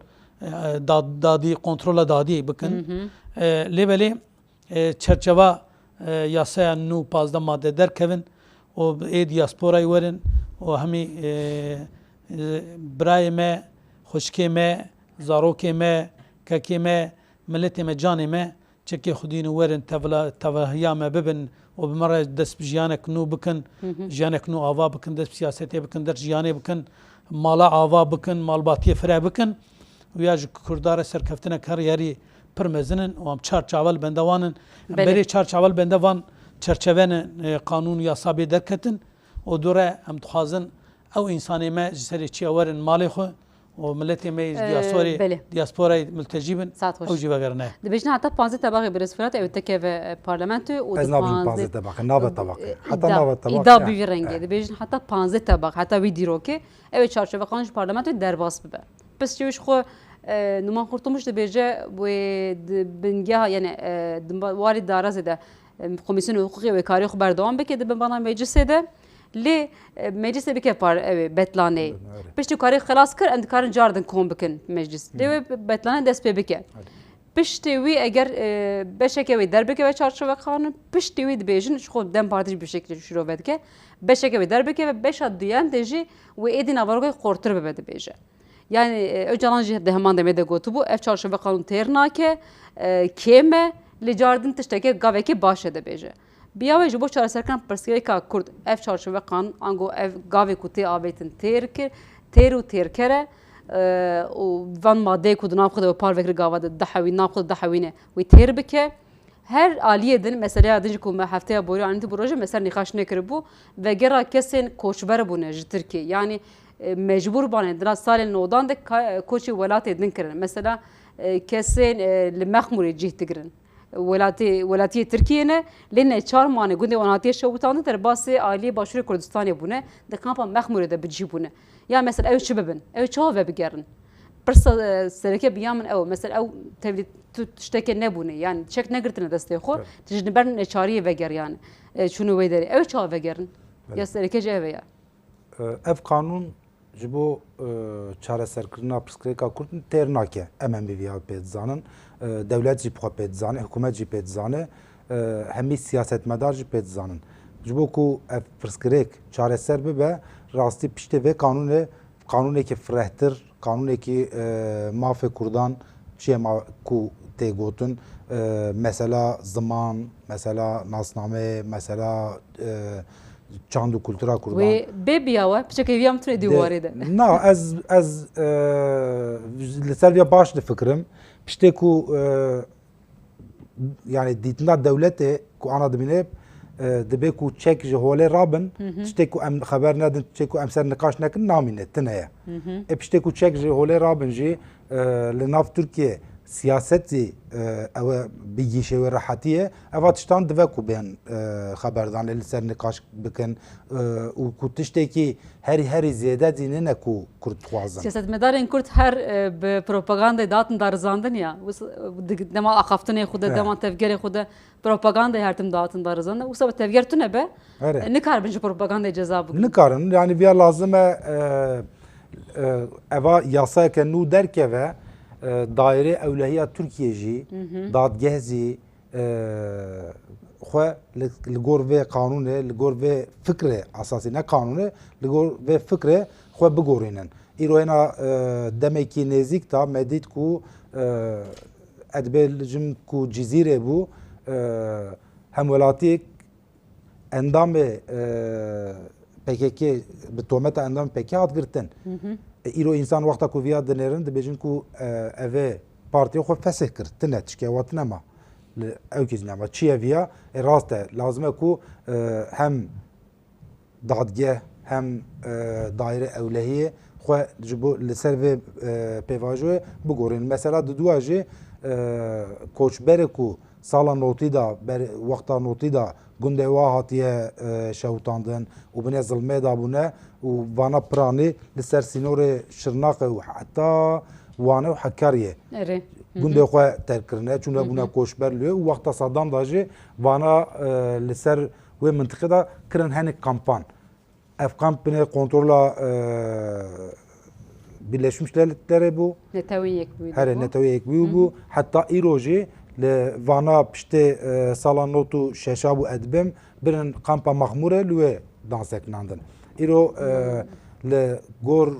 e, da-, dadî, kontrola dadî bikin. Hı hı. E, lê belê, e, çerçeva, e, yasaya nû pazdeh madde derkevin û ê diasporayê werin û hemî, e, e, birayê me, xwişkê me, zarokê me, kekê me, miletê me, canê me, çekê xwedî ne werin, tevla-, tevahiya me bibin û bi me re dest bi jiyanek nû bikin, Hı hı. jiyanek nû ava bikin, dest bi siyasetê bikin, dest jiyanê bikin, mala ava bikin, malbatiyê fire bikin. Û ya ji Kurda re serkeftinek her yerî pir mezin in û em çar çavel bende wan in. Em Belê. berê çar çavel bende van çerçevene, e, qanûn û yasa bê derketin û dû re em dixwazin ew însanê me ji serê çiya werin malê xwe û miletê me yê ji Ee, diasporê, belê. diasporayê miltecî bin, Saet xweş. ew jî vegerine. Dibêjin heta panzdeh tebaxê Birêz Firat ew ê tekeve, e, parlamentoyê û Ez di nabêjim panzdeh panzdeh tebaxê, nave tebaxê. Heta îda, nave tebaxê, îda ya. bi vî rengê. Eh. Dibêjin heta panzdeh tebax, heta wî dîrokê ew ê çarçoveqanûn ji parlamentoyê derbas bibe. Piştî wî ji xwe, e, Numan Kurtulmuş dibêje wê di bingeha, yani, e, di warê darazê de, e, Komîsyona Hiqûqê wê karê xwe berdewam bike di binbana meclisê de. Lê, e, meclisê bike par-, ew ê betlaneyê. Erê. Piştî karê xilas kir, em dikarin cardin kom bikin meclis. Lê Hı. wê betlane dest pê bike. Erê. Piştê wî eger, e, beşeke wê derbikeve çarçoveqanûn, piştê wî dibêjin, ji xwe DEM Partî jî bi şeklê şîrove dike, beşeke wê derbikeve, beşa duyem de jî wê êdî naverokê xurtir bibe dibêje. Yani, e, Ocalan jî di heman demê de gotibû, ev çarçoveqanûn têr nake, e, kêm e, lê cardin tiştekê gavekê baş e dibêje. Bi ya wê ji bo çareserkirina pirsgirêka Kurd ev çarçoveqanûn, ango ev gavê ku tê avêtin têr kir, têr û têrker e, e, û van madeyê ku di nav xwe de wê par vekir gava de dihewî-, nav xwe de dihewîne, wê têr bike. Her aliyê din, meseleya din jî ku me hefteya borî anîtî bi roje, me ser nîqaş nekiribû, vegera kesên koçber bûne ji Tirkiyê. Yanî, e, mecbûr bane, di nav salên nodan de ka-, koçê welatê din kirin. Mesela, e, kesên, e, li Mexmûrê cih digirin. Welatê, welatiyê Tirkiyê ne, lê neçar mane gundê wan hatiye şewitandin, derbasê aliyê Başûrê Kurdistanê bûne, di kampa Mexmûrê de bi cih bûne. Ya mesela ew çi bibin? Ew çawa vebigerin? Pirsa, e, sereke bi ya min ew, mesela ew tevlî tu tiştekê nebûne, yani çek negirtine destê xwe, Evet. tu ji ber neçariyê vegeriyane, e, çûne wê derê. Ew çawa vegerin? Evet. Ya sereke ji ev e ya. Ev qanûn ji bo, e, çareserkirina pirsgirêka Kurd têr nake. Em em bi viya pê dizanin. E, dewlet jî bi xwe pê dizane, hikûmet jî pê dizane. E, hemî siyasetmedar jî pê dizanin. Ji bo ku ev pirsgirêk çareser bibe, rastî piştê vê qanûnê, qanûnekî firehtir, qanûnekî, e, mafê Kurdan çi ye ma-, ku tê gotin, e, mesela ziman, mesela nasname, mesela, e, çand û kultura Kurdan. Wê bê biya we, piçekê viya min tune dî De-, warê de. Na, ez, ez, e, li ser viya baş difikirim. Piştê ku, e, yani dîtina dewletê ku ana dibîne, e, dibe ku çek ji holê rabin, Hı hı. tiştê ku em xeber nedin, tiştê ku em ser niqaş nekin, namîne, tine ye. Hı hı. E, piştê ku çek ji holê rabin jî, e, li nav Tirkiye siyaset jî, e, ew e bi gîşê wê rehetî ye. Eva tiştan dive ku bên, e, xeberdanê li ser niqaş bikin, e, û ku tiştekî herî, herî zêde jî nîne ku Kurd dixwazin. Siyasetmedarên Kurd her, e, bi propagandayê dihatin darizandin ya. Wis-, di-, dema axaftinê xwe de, He. dema tevgerê xwe de propagandayê her tim dihatin darizandin. Wisa bi tevger tune be, Erê. e, nikaribin ji propagandayê ceza bikin. Nikarin, yani viya lazim e, e, e, eva yasayeke nû derkeve, e, dairê ewlehiya Tirkiye jî, Hı hı. dadgeh jî, e, xwe li, li gor vê qanûnê, li gor vê fikrê esasî, ne qanûnê, li gor vê fikrê xwe bigorînin. Îro hêna, e, demekî nêzîk de me dît ku, e, edbê li jim ku Cizîrê bû, e, hemwelatiyek endamê, e, P K K, bi tometa endamê P K K hat girtin. Hı hı. E, îro însan wexta ku viya dinêrin, dibêjin ku, e, evê partiyê xwe fesih kir, tine, tişkê wa tine ma. Ew kî nema çi ye viya, e, rast e. Lazim e ku, e, hem dadgeh hem, e, daîre ewlehiyê xwe ji bo li ser vê, e, pêvajoyê bigorînin. Mesela di dua jî, e, koçberê ku sala notî de, ber-, wexta notî de gundê wa hatiye, e, şewitandin û binê zilmê de bûne û vana piranî li ser sînorê Şirnexê û heta Wanê û Hekariyê Erê. Hı hı. gundê xwe terk kirine, çûne bûne Hı hı. koçber li wê û wexta Saddam de jî vana, e, li ser wê mintiqê de kirin hinek kampan. Ev kamp binê kontrola, e, Birleşmiş Milletlerê bû. Netewên Yekbûyî de Herê bû. Netewê Yekbûyî Hı hı. bû. Heta îro jî li vana piştê, e, sala nod û şeş bû edibim, birin kampa Mexmûrê li wê dan sekinandin. Îro, e, Hmm. li gor, e,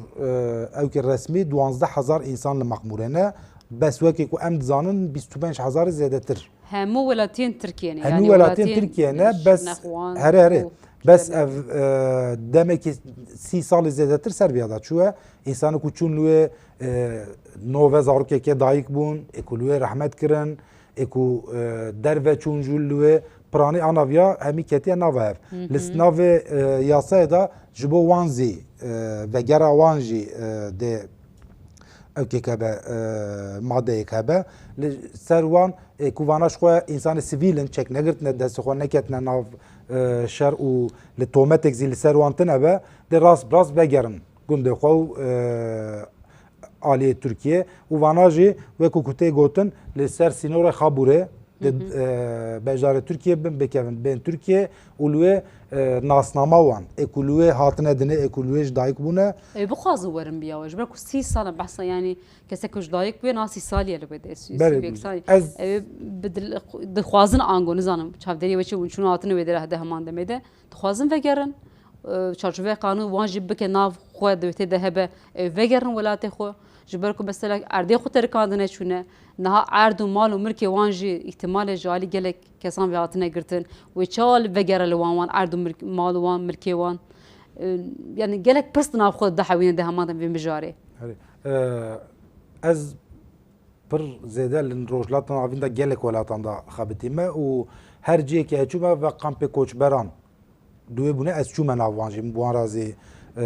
ewkê resmî duwazdeh hezar însan li Mexmûrê ne. Bes wekî ku em dizanin bîst û pênc hezarî zêdetir. Hemû welatiyên Tirkiyê ne, Hemû yanî welatiyên welatiyên Tirkiyê ne, bes Şirnexwan herê, herê. û Bes Kerem. ev, e, demekî sî salî zêdetir ser viya da çûye. Însanê ku çûn li wê, e, nove zarokekê dayik bûn, ê ku li wê rehmet kirin, ê ku, e, derve çûn jû li wê piranî ana viya hemî ketiye nava ev. Hı Li hı. navê, e, yasayê de ji bo wan zî, e, vegera wan jî, e, dê ewkek hebe, e, madeyek hebe. Li ser wan, e, ku vana ji xwe însanê sivîl in, çek negirtine, destê xwe neketine nav, e, şer û li tometek zî li ser wan tine be, dê rast bi rast vegerin gundê xwe û, e, aliyê Tirkiyê. Û vana jî, wekî ku tê gotin, li ser sînorê Xabûrê, di, Hı hı. e, beşdarê Tirkiyê bin, bikevin bên Tirkiyê û li wê, e, nasnama wan, ê ku li wê hatine dinê, ê ku li wê ji dayik bûne. Ew bixwazin werin biya we, ji ber ku sî sal e behsa, yanî kesek ku ji dayik bûye, niha sî salî ye li wê de, sî, Belê, sî û yek salî. ez Ew bi dil-, dixwazin ango, nizanim, çavdêriyê we çi bûn, çûn hatine wê de, de heman demê de, dixwazin vegerin, e, çarçoveyê qanûn wan jî bike nav xwe di wê tê de hebe, ew vegerin welatê xwe. Ji ber ku mesela erdê xwe terikandine çûne, niha erd û mal û mirkê wan jî îhtimalê ji alî gelek kesan ve hatine girtin. Wê çawa li vegere li wan, wan erd û mirk-, mal û wan mirkê wan? E, yanî gelek pirs di nav xwe de dihewîne di heman de vê mijarê. Herê. E, ez pir zêde li Rojhilata Navîn de gelek welatan de xebitîme û her cihê ke çûme ve kampê koçberan Duê bûne ez çûme nav wan jî, min bi wan re zî, e,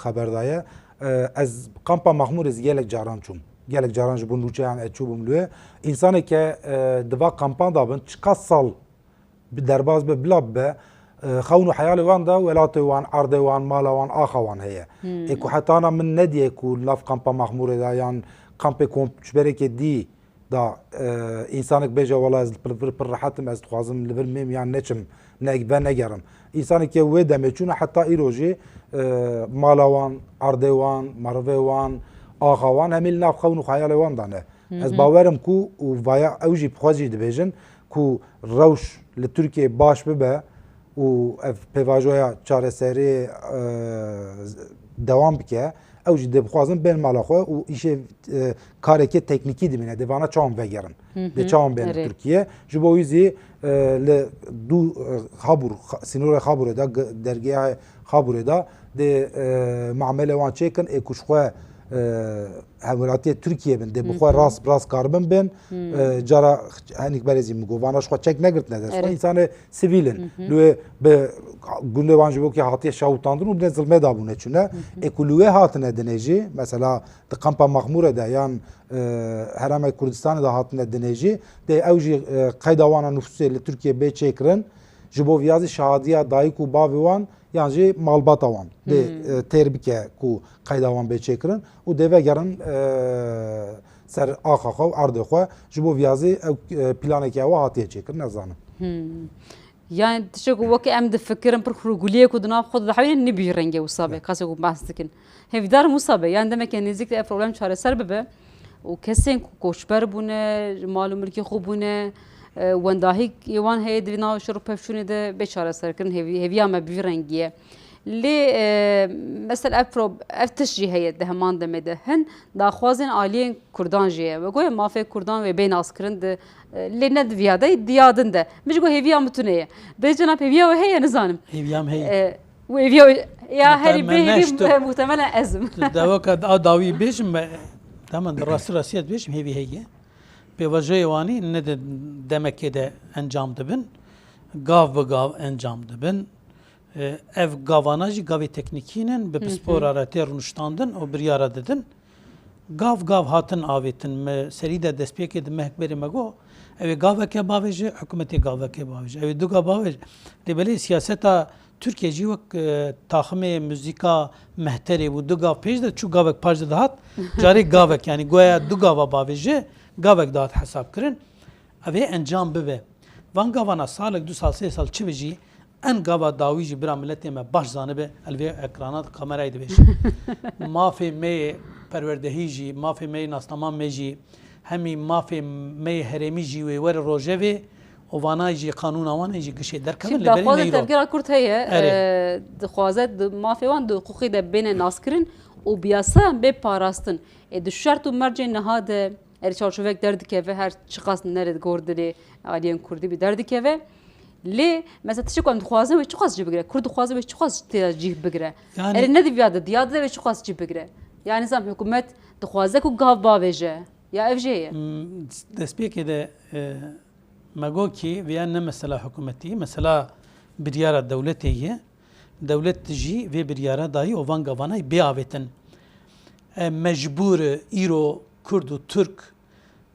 xeber daye. E, ez kampa Mexmûrê zî gelek caran çûm. Gelek caran ji bo nûçeyan ez çûbûm li wê. Însanê ke, e, di va kampan de bin, çiqas sal bi derbas be, bila bibe, e, xewn û heyalê wan de welatê wan, erdê wan, mala wan, axa wan heye. Hmm. Ê ku heta ana min nediye ku li nav kampa Mexmûrê de yan kampê koçberekê dî da, e, însanek bêje, wela ez li vir pir rehet im, ez dixwazim li vir mêm yan neçim, ne, venegerim. Însanekê wê demê çûne heta îro jî, e, mala wan, erdê wan, merivê wan, axa wan, hemî li nav xewn û xeyalê wan de ne. Hı hı. Ez bawer im ku, û vaya ew jî bi xwe jî dibêjin, ku rewş li Tirkiyeyê baş bibe, û ev pêvajoya çareseriyê, e, dewam bike, ew jî dê bixwazin bên mala xwe û îşê, e, karekê teknîkî dimîne, dê vana çawan vegerin, Hı hı, dê çawan bên erê. Tirkiye. Ji bo wî zî, e, li dû, e, Xabûr, Xa-, sînorê Xabûrê de, g-, dergeha Xabûrê de dê, e, mamelê wan çêkin, ê ku ji xwe, e, hemwelatiyê Tirkiye bin, dê bi xwe Hı hı. rast bi rast karibin bên. Hı. E, cara henîk berê zî min got, vana ji xwe çek negirtine dest xwe. Erê. Însanê sivîl in. Hı hı. Li wê bi gundê wan ji bo kî hatiye şewitandin û binê zilmê de bûne çûne. Hı hı. Ê ku li wê hatine dinê jî, mesela di kampa Mexmûrê de yan, e, Herêma Kurdistanê de hatine dinê jî, dê ew jî, e, qeyda wana nufusê li Tirkiye bê çêkirin. Ji bo viya zî şahadiya dayik û bavê wan yan jî malbata wan dê, Hmm. e, têr bike ku qeyda wan bê çêkirin û dê vegerin, e, ser axa xwe û erdê xwe. Ji bo viya zî ew, e, planeke ew hatiye çêkirin, ez zanim. Hmm. Yani tiştek ku wek em difikirin pir xurguliyê ku di nav xwe de dihewînin nî bî rengê wisa be, Ne. kasê ku behs dikin. Hêvdar im wisa be, yani demeke nêzîk de ev problem çareser bibe û kesên ku koçber bûne, ji mal û milkê xwe bûne, e, wendahîkê wan heye di nav şer û pevçûnê de bê çareserkirin, hêvî-, hêviya me bi vî rengî ye. Lê, e, mesela ev pro-, ev tişt jî heye di heman demê de. Hin daxwazên aliyên Kurdan jî ye. We goye mafê Kurdan wê bê naskirin di, e, lê ne di viya de, di ya din de. Min jî got hêviya min tune ye. Bê cenab hêviya we heye, nizanim. Hêviya min heye. E, û hêviya we, ya Muhtemelen herî bê hêvî, işte. e, muhtemelen ez im. Tu dewa ka a dawî bêjim me, tamam, rastî rastî ez bêjim hêvî heye. Pêvajoyê wanî ne di demekê de encam dibin, gav bi gav encam dibin. E, ev gavana jî gavê teknîkî ne, bi pispora re tê rûniştandin û biryara didin. Gav gav hatin avêtin. Me serî de destpêkê di mehek berê me got, ew ê gaveke bavêje, hikûmetê gaveke bavêje. Ew ê du gav bavêje. Lê belê siyaseta Tirkiye jî wek, e, taximê muzîka mehterê bû, du gav pêş de çû, gavek paş de dihat. Carê gavek, yanî goya du gava bavêje, gavek dihat hesab kirin. Ev ê encam bibe. Van gavana salek, du sal, sê sal çi be jî, en gava dawî jî bira miletê me baş zanibe, el vê ekrana kamerayê dibêje. Mafê me yê perwerdehî jî, mafê me yê nasnama me jî, hemî mafê me yê herêmî jî wê were rojevê û vana jî qanûna wan ê jî gişê derkevin, Şimdi li berî daxwaza neyro. Tevgera Kurd heye, Erê. e, dixwaze di mafê wan di hiqûqê de bêne naskirin û bi yasayan bê parastin. E, di şert û mercê niha de, erê çarçovek derdikeve, her çiqas nere di gor dilê aliyên Kurdî bi derdikeve. Lê mesela tiştek ku em dixwazin wê çiqas cih bigire? Kurd dixwaze wê çiqas tê cih bigire? Yani Erê ne di viya de, diya de wê çiqas cih bigire? Yani zam hikûmet dixwaze ku gav bavêje. Ya ev jê ye. M, destpêkê de, e, me got kî viya ne mesela hikûmetî, mesela biryara dewletê ye. Dewlet jî vê biryara dayî û van gavanayî bê avêtin. E, mecbûr e, îro Kurd û Tirk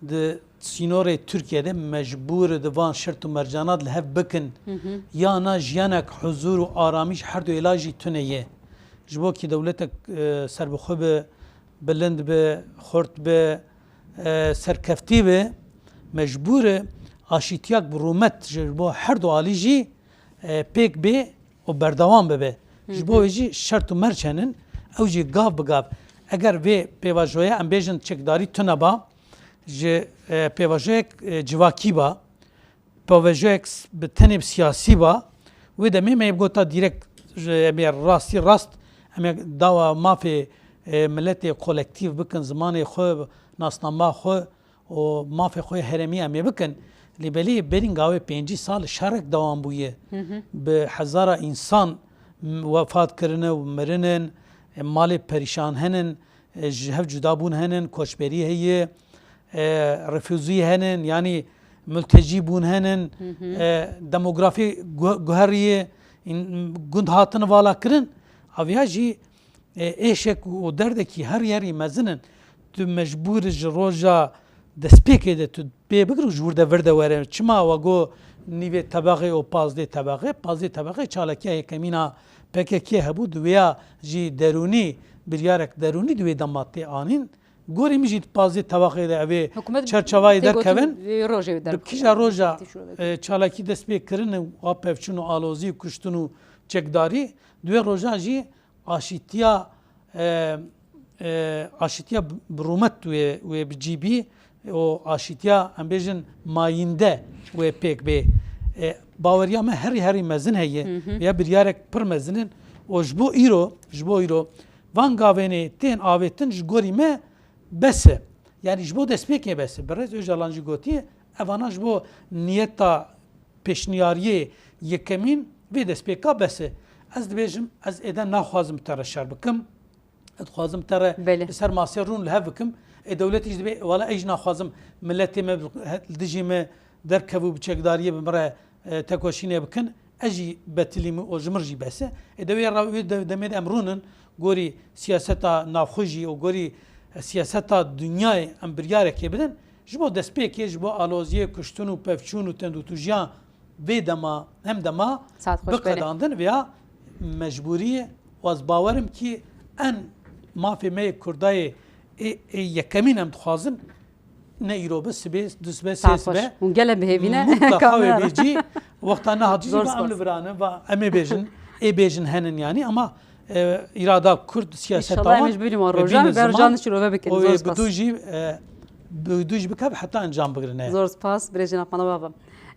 di sînorê Tirkiye de mecbûr e di van şert û mercanat li hev bikin. Hı hı. Ya na jiyanek huzûr û aramîş her du êla jî tune ye. Ji bo kî dewletek, e, serbixwe be, bilind be, xurt be, e, serkeftî be, mecbûr e aşîtiyak bi rûmet ji bo her du alî jî, e, pêk bê û berdewam bibe. Ji bo Hı hı. wê jî şert û merc henin, ew jî gav bi gav. Eger vê pêvajoya em bêjin çekdarî tune ba, ji, e, pêvajoyek, e, civakî ba, pêvajoyek s-, bi tenê bi siyasî ba, wê demê me yê bigota dîrekt, ji, em ê rastî rast, em ê dawa mafê, e, miletê kolektîf bikin, zimanê xwe, nasnama xwe û mafê xwe herêmî em ê bikin. Lê belê berînga wê pêncî sal şerek dewam bûye. Hı hı. Bi hezara însan m-, wefat kirine û mirinin, e, malê perîşan henin, e, ji hev cuda bûn henin, koçberî heye, e, refûzî henin, yanî multecî bûn henin, Hı hı. e, demografî gu-, guheriye, în-, gund hatin vala kirin. Aviya jî, e, êşek û derdekî herî herî mezin in. Tu mecbûr ji roja destpêkê de tu pê bigir û ji wir de vir de were. Çima we got nîvê tebeqê û pazdê tebeqê? Pazdê tebeqê çalakiya yekemîn a P K K hebû, di wêya jî derûnî, biryarek derûnî di wê dema tê anîn. Gorî min jî di pazdê tebeqê de evê Hikûmet çerçevayê tê gotin derkevin. Wê rojê wê Bi derkevin. Kîja roja, Tê şûre e, çalakî dest pê kirin û a pevçûn û alozî û kuştin û çekdarî, di wê roja jî aşîtiya, e, e, aşîtiya bi, bi rûmet wê, wê bi cî bî û aşîtiya, em bêjin, mayînde wê pêk bê. E, baweriya me herî, herî mezin heye. Hı hı. Ya biryarek pir mezin in. Û ji bo îro, ji bo îro van gavênê tên avêtin ji gorî me bes e. Yanî ji bo destpêkê bes e. Birêz Ocalan jî gotiye, evana ji bo niyeta pêşniyariyê yekemîn vê destpêka bes e. Ez dibêjim, ez êde naxwazim te re şer bikim. Ez dixwazim te re Belê. Li ser masê rûn li hev bikim. Ê dewletî jî dibê, wala ez jî naxwazim miletê me bi, he, li dijî me derkevû bi çekdariyê bi min re, e, tekoşînê bikin. Ez jî betilî min û ji min jî bes e. Ê dewê re wê de-, demê de em rûnin gorî siyaseta navxwe jî û gorî, e, siyaseta dinyayê em biryarekê bidin. Ji bo destpêkê, ji bo aloziyê, kuştin û pevçûn û tendûtûjiya vê dema, hem dema Saet xweş berê. Biqedandin vêya mecbûrî ye. Û ez bawerim kî en mafê me yê Kurdayê ê, ê yekemîn em dixwazin, ne îro be, sibê, du sibe, sê Saet xweş. Sibe. Hûn gelek bi hêvî ne? Mutlaqa wê Kamera. Bê cî, wexta nehat cî Zor va em spas. Li viranin, va em ê bêjin, ê bêjin henin yanî, ama, e, îrada Kurd, siyaseta wan, İnşallah em ê ji bîrî wan e, rojan, bînin ber ziman, can şirove bikin. Û Zor wê spas. Bi dû jî, e, bi dû jî bikeve heta encam bigirine. Zor spas, birêjê navbera we bavê.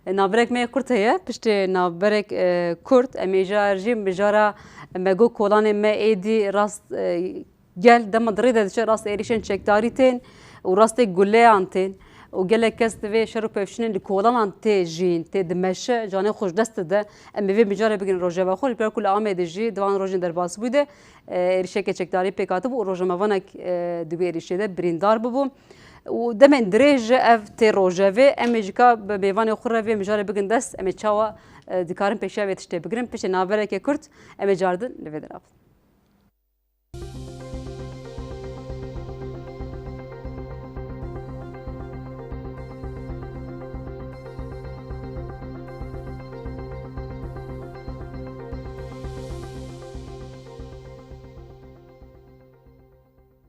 E, navberek me yê kurt heye, piştê navberek, e, kurt, em ê îja erjîn, mijara me got kolanê me êdî rast, e, gel dema di rê de diçe rast êrîşên çekdarî tên û rastê guleyan tên û gelek kes di vê şer û pevçûnên li kolanan tê jiyîn, tê dimeşe, canê xwe ji dest dide. Em ê vê mijarê bigrin rojeva xwe, ji ber ku li Amedê jî di van rojên derbasbûyî de, e, êrîşeke çekdarî pêk hatibû û rojnamevanek, e, di wê êrîşê de birîndar bibû. û demên dirêj e ev tê rojevê, em ê ji ka bi mêvanê xwe re vê mijarê bigin dest, em ê çawa, e, dikarin pêşiya vê tiştê bigirin. Piştê navbereke kurt em ê cardin li vê derê bibin.